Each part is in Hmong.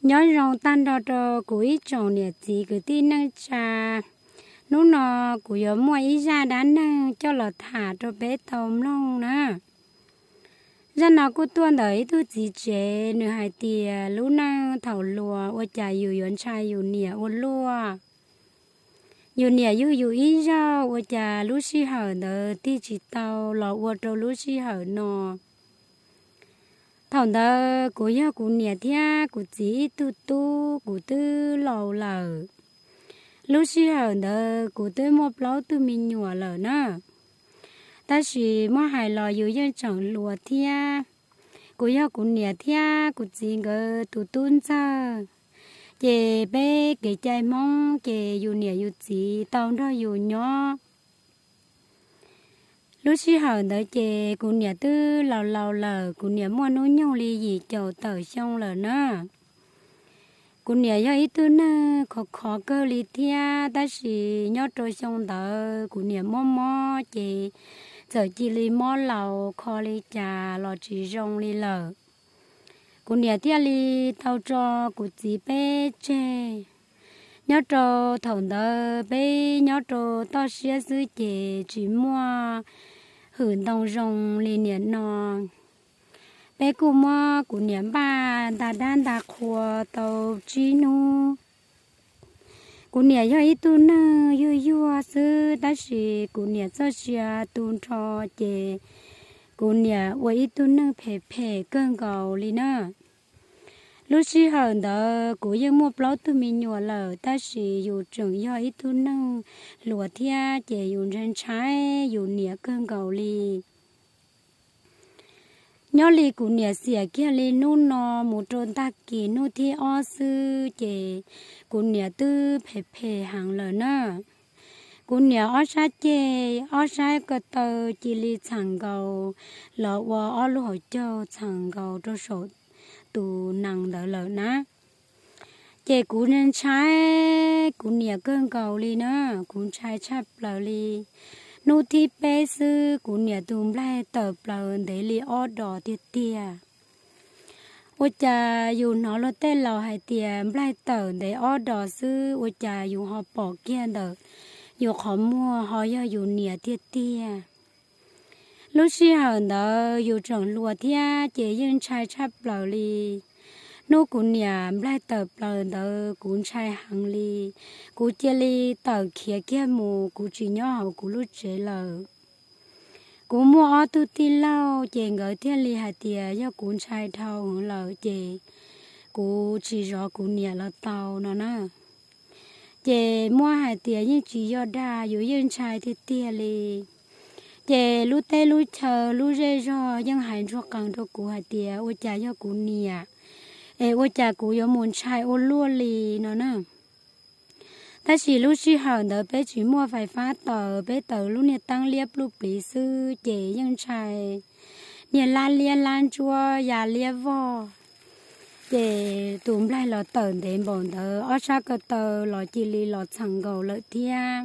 Nyob zoo tag nrho rau kuv ib tsoom niam txiv kwv tij neej tsa. Hnub no kuv yuav muaj ib zaj dab neeg coj los tham rau peb tau mloog na. Zaj no kuj tuaj ntawm ib tug txiv tsev, nws hais tias lub neej thaum hluas ua cas yus yuav ntshai yus niam ua luaj. Yus niam yug yus ib zaug ua cas lub sij hawm ntawd tig tsis tau los ua rau lub sij hawm no. Thaum ntawd kuv yog kuv niam thiab kuv txiv ib tug tub, kuv twb laus lawm. Lub sij hawm ntawd kuv twb muaj plaub tug me nyuam lawm na. Tab sis muab hais los yus yeej tseem hluas thiab. Kuv yog kuv niam thiab kuv txiv nkawd tus tub ntxawg. Ces peb kev cai Hmoob ces yus niam yus txiv tau nrog yus nyob. Lub sij hawm ntawd ces kuv niam twb laus laus lawm, kuv niam muaj hnub nyoog li yim caum tawm xyoo lawm na. Kuv niam yog ib tug neeg khov khov kawg li thiab, tab sis nyob rau xyoo ntawd kuv niam mob mob ces txawm cia li mob laus kho li cas los tsis zoo li lawm. Kuv niam thiaj li tau tso kuv txiv peb tseg. Nyob rau thaum ntawd peb nyob rau toj siab xwb ces tsis muaj hwm ntoo zoo li niam no. Peb kuj muab kuv niam npaj nta dab nta qhua tau tsib hnub. Kuv niam yog ib tug neeg yuag yuag xwb, tab sis kuv niam txoj sia tu nrho ces kuv niam ua ib tug neeg phem phem kawg nkaus li na. Lub sij hawm ntawd kuv yeej muaj plaub tug me nyuam lawm, tab sis yus tseem yog ib tug neeg hluas thiab ces yus ntshai ntshai yus niam kawg nkaus li. Nyob li kuv niam xiam kiag li hnub no mus rau tag kis hnub thib ob xwb ces kuv niam twb phem phem heev lawm na. Kuv niam ob sab ceg ob sab ko taw cia li txheem nkaus los ua ob lub hauv caug txheem nkaus rau saum tus nees ntawd lawm na. Ces kuv ntshai kuv niam kawg nkaus li na, kuv ntshai tshaj plaws li. Hnub thib peb xwb kuv niam tus nplaig tawm plaws ntev li ob dos tiag tiag. Ua cas yus hnov luag tej laus hais tias nplaig tawm ntev ob dos xwb ua cas yus ho pom kiag ntawm yus qhov muag ho yog yus niam tiag tiag. Lub sij hawm ntawd yus tseem hluas thiab ces yeej ntshai tshaj plaws li. Hnub kuv niam nplaig tawm plaws ntawd kuv ntshai heev li. Kuv cia li tawm khiav kiag mus, kuv tsis nyob hauv kuv lub tsev lawm. Kuv muaj ob tug tij laug ces nkawd thiaj li hais tias yog kuv ntshai dhau heev lawm ces kuv tsis zov kuv niam los tau no na. Ces muab hais tias yeej tsis yog dag, yus yeej ntshai tiag tiag li. Ces lub teb lub chaw lub zej zog yeej hais ntsuag qees rau kuv hais tias ua cas yog kuv niam, es ua cas kuv yuav mus ntshai ua luaj li no na. Tab sis lub sij hawm ntawd peb tsis muaj fais fab taws, peb taws lub niag teeb liab pluj pliv xwb ces yeej ntshai niag lab liab lab ntsuab ya liab vog. Ces tus nplaig los tawm ntev npaum ntawd ob sab ko taw los cia li los txheem nkaus lawm thiab.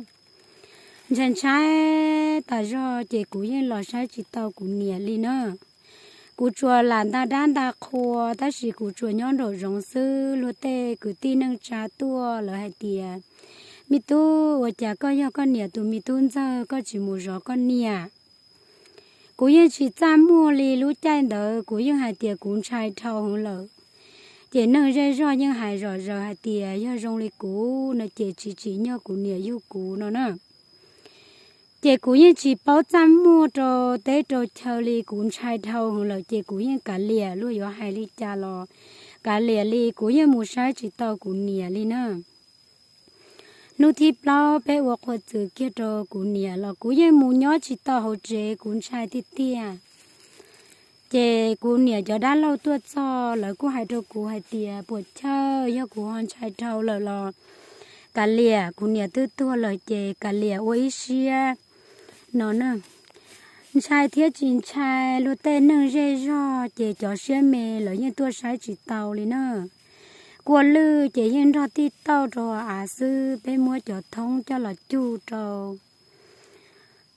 Ntshai ntshai tas zog ces kuv yeej los saib tsis tau kuv niam li na. Kuv tsuas lam nta dab nta qhua tab sis kuv tsuas nyob nraum zoov xwb, luag tej kwv tij neej tsa tuaj lawv hais tias, me tub, ua cas koj yog koj niam tus me tub ntxawg koj tsis mus zov koj niam? Kuv yeej tsis txaj muag li, lub caij ntawd kuv yeej hais tias kuv ntshai dhau heev lawm. Ces neeg zej zog yeej hais zom zaws hais tias yog zoo li kuv no ces tsis tsim nyog kuv niam yug kuv no na. Ces kuv yeej tsis paub txaj muag rau teb rau chaw li, kuv ntshai dhau heev lawm ces kuv yeej kav liam, luag yuav hais li cas los kav liam li, kuv yeej mus saib tsis tau kuv niam li na. Hnub thib plaub peb ua qhua txwm kiag rau kuv niam los kuv yeej mus nyob tsis tau hauv tsev, kuv ntshai tiag tiag. Ces kuv niam cov dab laug tuaj txog lawv kuj hais rau kuv hais tias puas chawj, yog kuv ho ntshai dhau lawm los kav liam, kuv niam twb tuag lawm ces kav liam ua ib siab no na. Ntshai thiab tsis ntshai, luag tej neeg zej zog ces cov siab me lawv yeej tuaj saib tsis tau li na. Kua lwj ces yeej nrog tij tauj rau av xwb, peb muab cov thoob coj los cug rau.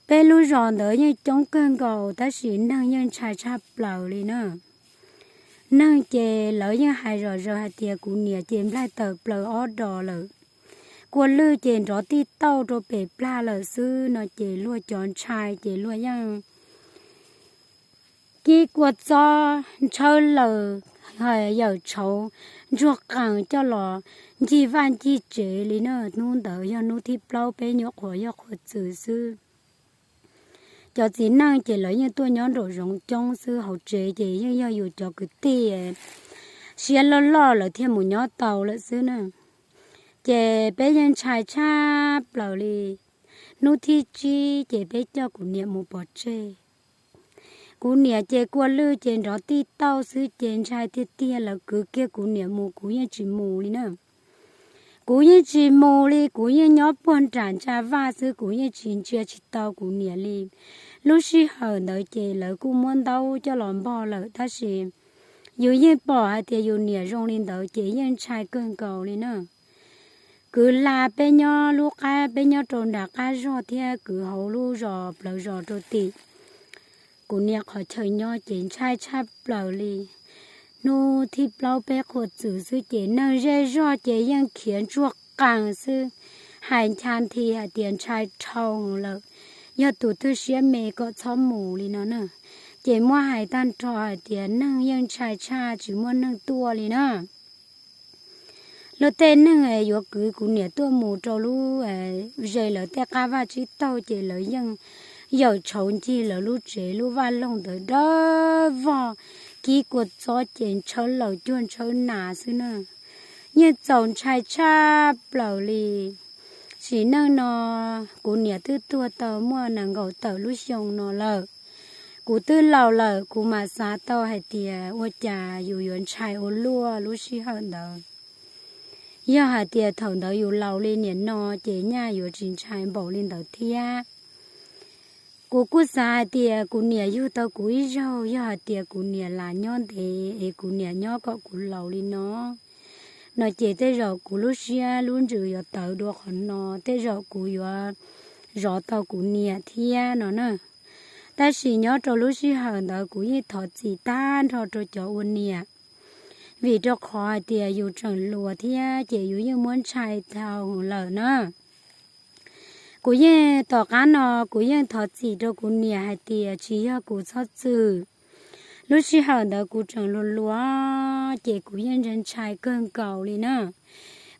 Peb lub zos ntawd yeej coob kawg nkaus tab sis neeg yeej ntshai tshaj plaws li na. neeg ces lawv yeej hais zom zaws hais tias kuv niam ces nplaig tawm plaws ob dos lawm, kua lwj ces nrov tij tauj rau pem plag lawm xwb no ces luag cov ntshai ces luag yeej kib kua txob ntshawb lawm, yawm tshauv ntsuag qees coj los ncig vaj ncig tsev li na. Hnub ntawd yog hnub thib plaub peb nyuam qhuav yog qhua txwm xwb. Cov txiv neej ces lawv yeej tuaj nyob nraum zoov coob xwb, hauv tsev ces yeej yog yus cov kwv tij siab loj loj lawv thiaj mus nyob tau lawm xwb na. Ces peb yeej ntshai tshaj plaws li. Hnub thib tsib ces peb coj kuv niam mus pov tseg. Kuv niam ces kua lwj ces nrov tij tauj xwb ces ntshai tiag tiag, lawv kwv kiag kuv niam mus kuv yeej tsis mus li na. Kuv yeej tsis mus li, kuv yeej nyob puag nram ntsa vaj xwb, kuv yeej tsis ntsia tsis tau kuv niam li. Lub sij hawm ntawd ces lawv kuj muab ntaub coj los npog lawm tab sis yus yeej pom hais tias yus niam zoo li ntawd ces yeej ntshai kawg nkaus li na. Kwv hla peb nyob lub qab, peb nyob rau nram qab zog thiab kwv hauv lub zos plawv zos rau tim kuv niam qhov chaw nyob ces ntshai tshaj plaws li. Hnub thib plaub peb qhua txwm xwb ces neeg zej zog ces yeej khiav ntsuag qees xwb, hais ncha nthi hais tias ntshai dhau lawm, yog tus twg siab me kom txhob mus li no na. Ces muab hais tag nrho hais tias neeg yeej ntshai tshaj tsis muaj neeg tuaj li na. Luag tej neeg yuav kwv kuv niam tuaj mus rau lub ze lawv tej qab vaj tsib taug ces lawv yeej yawm tshauv ncig lawv lub tsev, lub vaj loog ntawd dawb vog, kib kua txob ces ntshawb laws cuag ntshawb nas xwb na. Yeej txaus ntshai tshaj plaws li. Sim neej no kuv niam twb tuag tau muaj nees nkaum tawm lub xyoo no lawm. Kuv twb laus lawm kuv mam xav tau hais tias ua cas yus yuav ntshai ua luaj lub sij hawm ntawd. Yog hais tias thaum ntawd yus laus li niam no ces nyaj yuav tsis ntshai npaum li ntawd thiab. Kuv kuj xav hais tias kuv niam yug tau kuv ib zaug, yog hais tias kuv niam lam nyob ntev es kuv niam nyob kom kuv laus li no, no ces tej zaum kuv lub siab lub ntsws yuav tawv dua qhov no, tej zaum kuv yuav zov tau kuv niam thiab no na. Tab sis nyob rau lub sij hawm ntawd kuv yeej thov txim tag nrho rau cov ua niam, vim rau qhov hais tias yus tseem hluas thiab ces yus yeej muab ntshai dhau lawm na. Kuv yeej tom qab no kuv yeej thov txim rau kuv niam hais tias tsis yog kuv txhob txwm. Lub sij hawm ntawd kuv tseem hluas hluas ces kuv yeej ntshai ntshai kawg nkaus li na.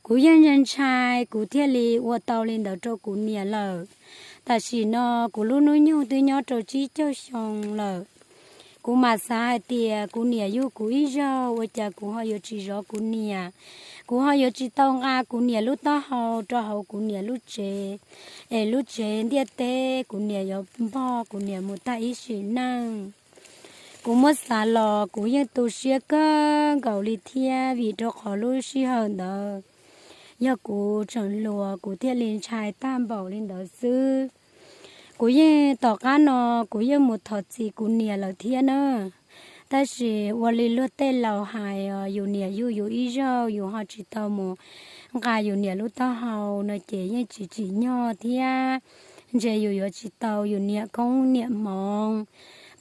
Kuv yeej ntshai ntshai kuv thiaj li ua tau li ntawd rau kuv niam lawm. Tam sim no kuv lub hnub nyoog twb nyob rau tsib caug xyoo lawm. Kuv mam xav hais tias kuv niam yug kuv ib zaug ua cas kuv ho yuav tsis zov kuv niam, kuv ho yuav tsis tau nqa kuv niam lub taub hau rau hauv kuv niam lub tsev, es lub tsev ntiaj teb kuv niam yuav npog kuv niam mus tag ib sim neej. Kuv muab xav los kuv yeej tu siab kawg nkaus li thiab vim rau qhov lub sij hawm ntawd yog kuv tseem hluas kuv thiaj li ntshai tag npaum li ntawd xwb. Kuv yeej tom qab no kuv yeej mus thov txim kuv niam lawm thiab na. Tab sis ua li luag tej laus hais, yus niam yug yus ib zaug yus ho tsis tau mus nqa yus niam lub taub hau no ces yeej tsis tsim nyog thiab. Ntshe yus yuav tsis tau yus niam koob niam hmoov.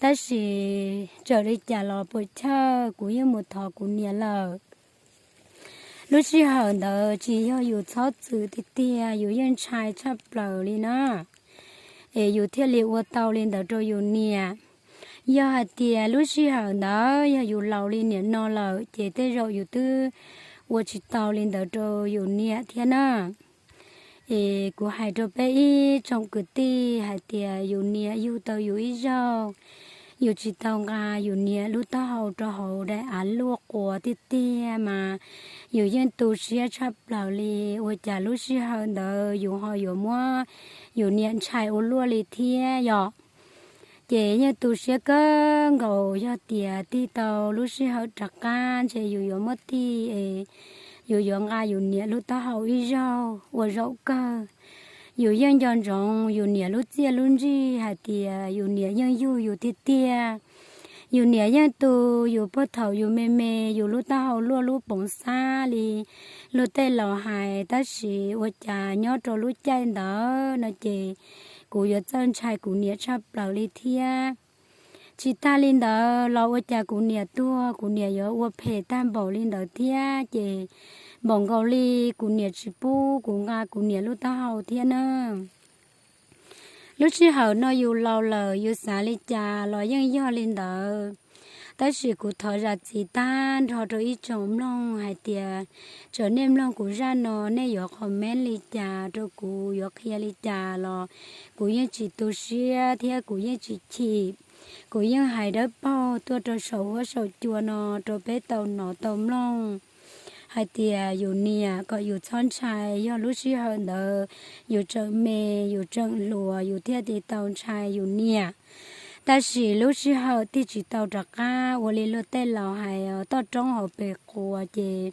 Tab sis txawm li cas los puas chawj kuv yeej mus thov kuv niam lawm. Lub sij hawm ntawd tsis yog yus txhob txwm tiag tiag, yus yeej ntshai tshaj plaws li na, es yus thiaj li ua tau li ntawd rau yus niam. Yog hais tias lub sij hawm ntawd yog yus laus li niam no lawm ces tej zaum yus twb ua tsis tau li ntawd rau yus niam thiab na. Es kuv hais rau peb ib tsoom kwv tij hais tias yus niam yug tau yus ib zaug, yus tsis tau nqa yus niam lub taub hau rau hauv daim av luaj quas tiag tiag mas yus yeej tu siab tshaj plaws li. Ua cas lub sij hawm ntawd yus ho yuav muab yus niam ntshai ua luaj li thiab yom? Ces yeej tu siab kawg nkaus, yog tias tig tau lub sij hawm rov qab ntshe yus yuav muab tig es yus yuav nqa yus niam lub taub hau ib zaug ua zaum kawg. Yus yeej nco ntsoov yus niam lub txiaj lub ntsig hais tias yus niam yeej yug yus tiag tiag. Yus niam yeej tu yus puag thaum yus me me, yus lub taub hau luaj lub poov xab li luag tej laus hais, tab sis ua cas nyob rau lub caij ntawd no ces kuv yuav txawj ntshai kuv niam tshaj plaws li thiab. Tsis tag li ntawd los ua cas kuv niam tuag kuv niam yuav ua phem tag npaum li ntawd thiab ces npaum nkaus li kuv niam tsis pub kuv nqa kuv niam lub taub hau thiab na. Lub sij hawm no yus laus lawm yus xav li cas los yeej yog li ntawd. Tab sis kuv thov zam txim tag nrho rau ib tsoom mloog hais tias txawm nej mloog kuv zaj no nej yuav comment li cas rau kuv yuav qhia li cas los kuv yeej tsis tu siab thiab kuv yeej tsis chim. Kuv yeej hais dawb paug tuaj rau saum huab saum cua no rau peb tau hnov tau mloog hais tias yus niam kom yus txhob ntshai, yog lub sij hawm ntawd yus tseem me, yus tseem hluas yus thiaj li tau ntshai yus niam. Tab sis lub sij hawm tig tsis tau rov qab, ua li luag tej laus hais toj roob hauv pes quas ces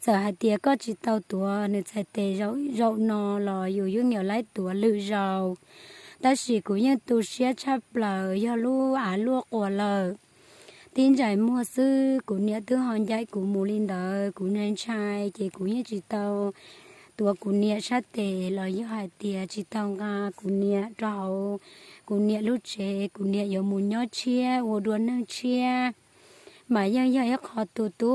txawm hais tias koj tsis tau tuav nws txhais tes zaum no los yus yeej yuav laib tuav lwm zaus. Tab sis kuv yeej tu siab tshaj plaws yog lub av luaj quas lawm. Tib ntsais muag xwb kuv niam twb ho ncaim kuv mus li ntawd, kuv ntshai ntshai ces kuv yeej tsis tau tuav kuv niam sab tes los yog hais tias tsis tau nqa kuv niam rau hauv kuv niam lub tsev, kuv niam yuav mus nyob tshiab ua dua neeg tshiab. Mas yeej yog ib qho tu tu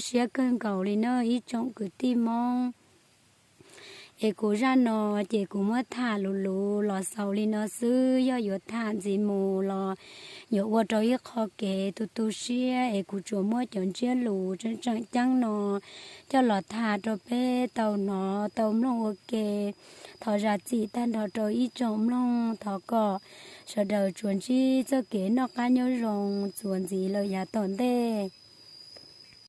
siab kawg nkaus li na ib tsoom kwv tij Hmoob. Es kuv zaj no ces kuv muab tham luv luv los xaus li no xwb, yog yuav tham ntxiv mus los yuav ua rau ib qho kev tu tu siab es kuv tsuas muab cov ntsiab lus tseem tseem ceeb no coj los tham rau peb tau hnov tau mloog ua ke. Thov zam txim tag nrho rau ib tsoom mloog, thov kom sawv daws tsuas ntsib txoj kev noj qab nyob zoo txuas ntxiv lawm yav tom ntej.